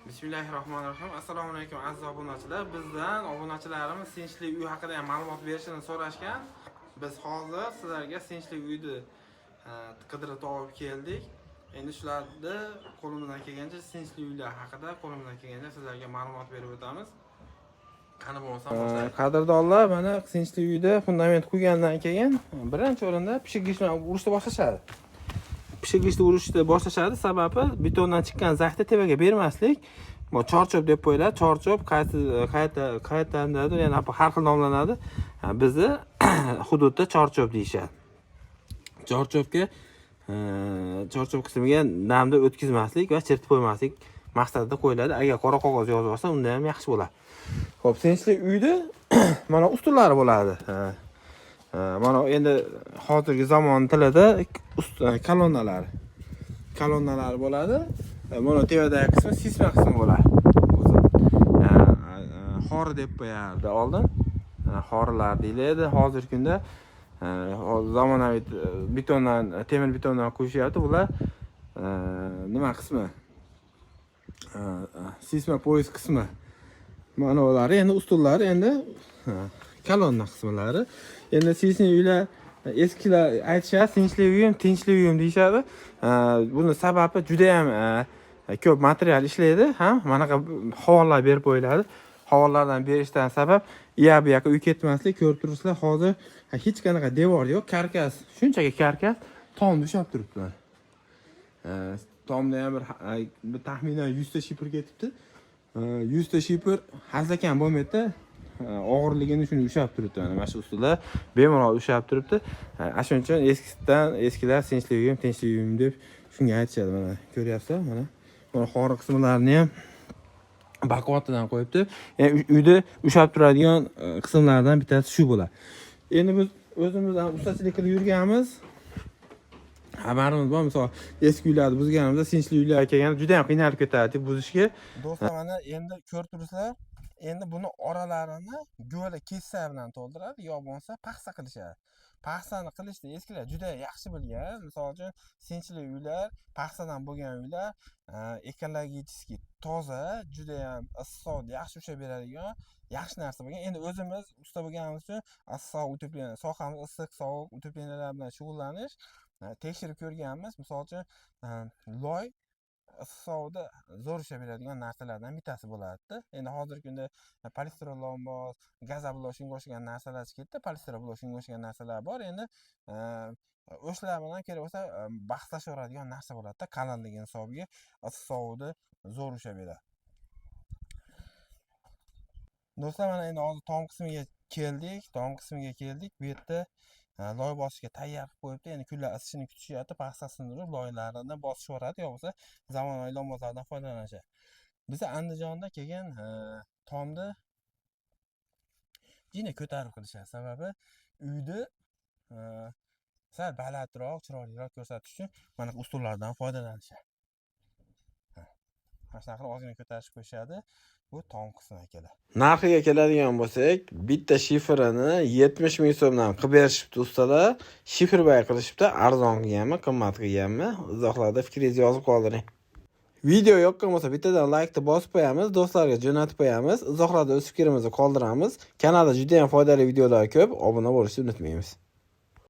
Bismillahirrohmanirrohim. Assalomu alaykum, aziz obunachilar. Bizdan obunachilarimiz sinchli uy haqida ham ma'lumot berishini so'rashgan. Biz hozir sizlarga sinchli uyni qidirib topib keldik. Endi shularni qo'limizdan kelgancha, sinchli uylar haqida qo'limizdan kelgancha sizlarga ma'lumot berib o'tamiz. Qani bo'lmasa boshlaylik. Qadrdonlar, mana sinchli uyda fundament quygandan keyin birinchi o'rinda pishiq g'isht bilan urishni boshlashadi. Pishiq g'ishtni urishni boshlashadi, sababi betondan chiqqan zaxni tepaga bermaslik. Bu chorcho'p deb qo'yiladi. Chorcho'p qaysi qayerda qayerdandir, yana har xil nomlanadi. Ha, bizni hududda chorcho'p deyishadi. Chorcho'pga chorcho'p qismiga namni o'tkazmaslik va chiritib qo'ymaslik maqsadida qo'yiladi. Agar qora qog'oz yozib olsa, unda ham yaxshi bo'ladi. Xo'p, sinchli uyda mana ustunlari bo'ladi. Ha. Ha, mana endi hozirgi zamon tilida kolonnalari. Kolonnalar bo'ladi. Mana tepadagi qismi sisma qismi bo'ladi. O'zi. Ha, xori deb qo'yardi oldin. Ha, xorilar deyiladi. Hozirgi kunda hozir zamonaviy betondan, temir betondan quyishyapti. Bular nima qismi? Sisma пояс qismi. Mana ular endi ustunlari, endi ha, kolonna qismlari. Endi sinchli uylar, eskilar aytishadi, "Sinchli uyim, tinchli uyim" deyishadi. Buni sababi juda ham ko'p material ishlaydi, ham manaqa hvollar berib qo'yiladi. Hvollardan berishdan sabab u yoq bu yoqqa uy ketmaslik. Ko'rib turibsizlar, hozir hech qanaqa devor yo'q, karkas, shunchaki karkas tomni ushlab turibdi mana. Tomda ham bir taxminan 100 ta shifer ketibdi. 100 ta shifer hazilakam bo'lmaydida, og'irligini shuni ushlab turibdi. Mana shu ustida bemalol ushlab turibdi. Ana shuning uchun eskisidan eskilar "Sinchli uyim, tinchli uyim" deb shunga aytishadi. Mana ko'ryapsizlar, mana xori qismlarini ham baquvvatidan qo'yibdi. Ya'ni uyda ushlab turadigan qismlardan bittasi shu bo'ladi. Endi biz o'zimiz ham ustachilik qilib yurganmiz, xabarimiz bor. Misol, eski uylarni buzganimizda sinchli uylar kelganda juda ham qiynalib ketardik buzishga. Do'stlar, mana endi ko'rib turibsizlar, endi buni oralarini go'la kessa bilan to'ldiradi yo bo'lmasa paxsa qilishadi. Paxsani qilishni eskilar juda yaxshi bilgan. Misol uchun, sinchli uylar, paxsadan bo'lgan uylar ekologически toza, judayam issiqni yaxshi ushlab beradigan yaxshi narsa bo'lgan. Endi o'zimiz usta bo'lganimiz uchun issiq утепление sohamiz, issiq sovuq утепления lar bilan shug'ullanish, tekshirib ko'rganmiz. Misol uchun, loy issiq sovuqda zo'r ushlab beradigan narsalardan bittasi bo'ladida. Endi hozirgi kunda polistirol lomboz, gazoblok, shunga o'xshagan narsalar chiqib ketdi, polistirol, shunga o'xshagan narsalar bor. Endi o'shalar bilan kerak bo'lsa bahslashaveradigan narsa bo'ladida, qalinligini hisobiga issiq sovuqni zo'r ushlab beradi. Do'stlar, mana endi hozir tom qismiga keldik, tom qismiga keldik. Bu yerda loy bosishga tayyor qilib qo'yibdi. Endi kunlar isishini kutishyapti, paxtasini urib, loylarini bosishaveradi yo bo'lmasa zamonaviy lombozlardan foydalanishadi. Biza Andijonda kelgan tomni jina ko'tarib qilishadi, sababi uyni sal balandroq, chiroyliroq ko'rsatish uchun mana ustunlardan foydalanishadi. Mana shunaqa qilib ozgina ko'tarishib qo'yishadi. Bu tom qismi, akalar. Narxiga keladigan bo'lsak, bitta shiferini 70 ming so'mdan qilib berishibdi ustalar. Shiferbay qilishibdi. Arzon qilganmi, qimmat qilganmi? Izohlarda fikringizni yozib qoldiring. Video yoqqan bo'lsa, bittadan laykni bosib qo'yamiz, do'stlarga jo'natib qo'yamiz, izohlarda o'z fikrimizni qoldiramiz. Kanalda juda ham foydali videolar ko'p, obuna bo'lishni unutmaymiz.